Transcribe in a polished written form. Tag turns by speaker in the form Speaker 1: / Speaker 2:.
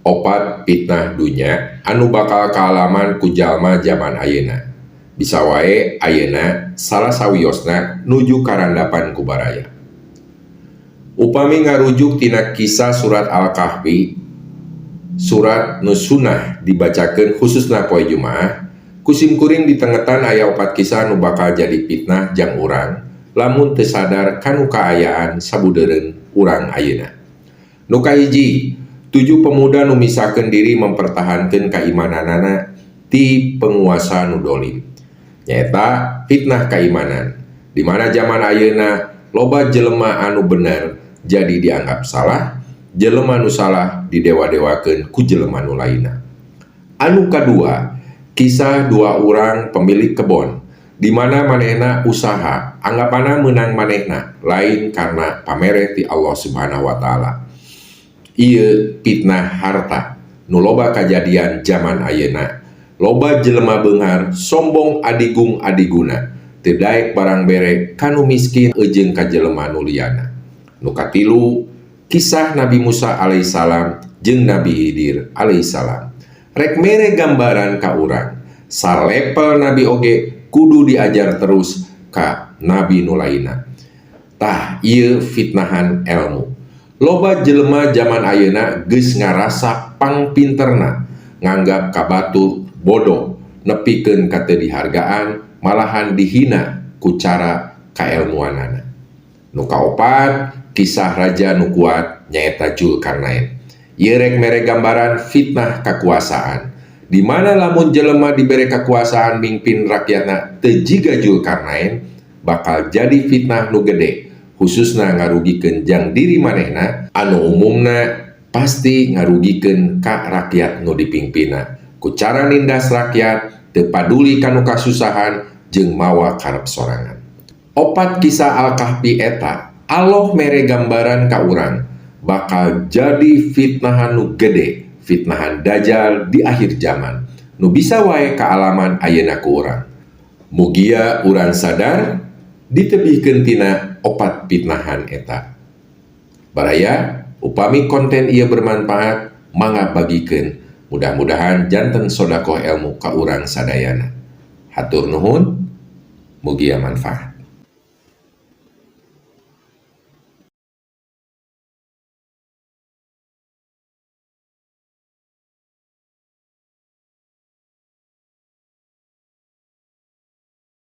Speaker 1: Opat fitnah dunya anu bakal kaalaman ku jalma jaman ayeuna. Bisa wae ayeuna salah sawiosna nuju karandapan ku baraya. Upami ngarujuk tina kisah surat Al-Kahfi, surat nu sunah dibacakeun khususna poe Jumaah, ku simkuring ditengetan aya opat kisah nu bakal jadi fitnah jang urang lamun teu sadar kanu kaayaan sabudeureun urang ayeuna. Nu kahiji, tujuh pemuda nu misahkeun diri mempertahankeun kaimananana ti penguasa nu dolim. Nyaeta fitnah keimanan, di mana zaman ayeuna loba jelema anu bener jadi dianggap salah, jelema nu salah didewa-dewakeun ku jelema nu lainna. Anu kadua, kisah dua orang pemilik kebon, di mana manehna usaha anggapana meunang manehna lain karena pamere ti Allah Subhanahu wa Ta'ala. Ieu fitnah harta nu loba kajadian zaman ayeuna. Loba jelema beunghar sombong adigung adiguna, teu daek barang bere kanu miskin jeung ka jelema nu liyana. Nu katilu, kisah Nabi Musa alaihissalam jeung Nabi Khidir alaihissalam. Rek mere gambaran ka urang, salepel nabi oge kudu diajar terus ka nabi nu lainna. Tah, ieu fitnahan elmu. Loba jelema zaman ayeuna geus ngarasa pangpinterna, nganggap ka batur bodoh, nepikeun ka teu dihargaan, malahan dihina ku cara kaelmuanana. Nu kaopat, kisah raja nu kuat, nyaeta Zulkarnain. Ieu rek mere gambaran fitnah kakuasaan, di mana lamun jelema dibere kakuasaan mimpin rakyatna teu jiga Zulkarnain, bakal jadi fitnah nu gede, khususna ngarugikeun jang diri manehna anu umumna pasti ngarugikeun ka rakyat nu dipingpinna ku cara nindas rakyat, teu paduli kanu kasusahan, jeung mawa karep sorangan. Opat kisah Al-Kahfi eta Allah mere gambaran ka urang bakal jadi fitnahan nu gede, fitnahan dajjal di akhir zaman nu bisa wae kaalaman ayeuna ku urang. Mugia urang sadar ditebihkeun tina opat fitnahan eta. Baraya, upami konten ieu bermanfaat, mangga bagikeun. Mudah-mudahan janten sodakoh ilmu ka urang sadayana. Hatur nuhun, mugia manfaat.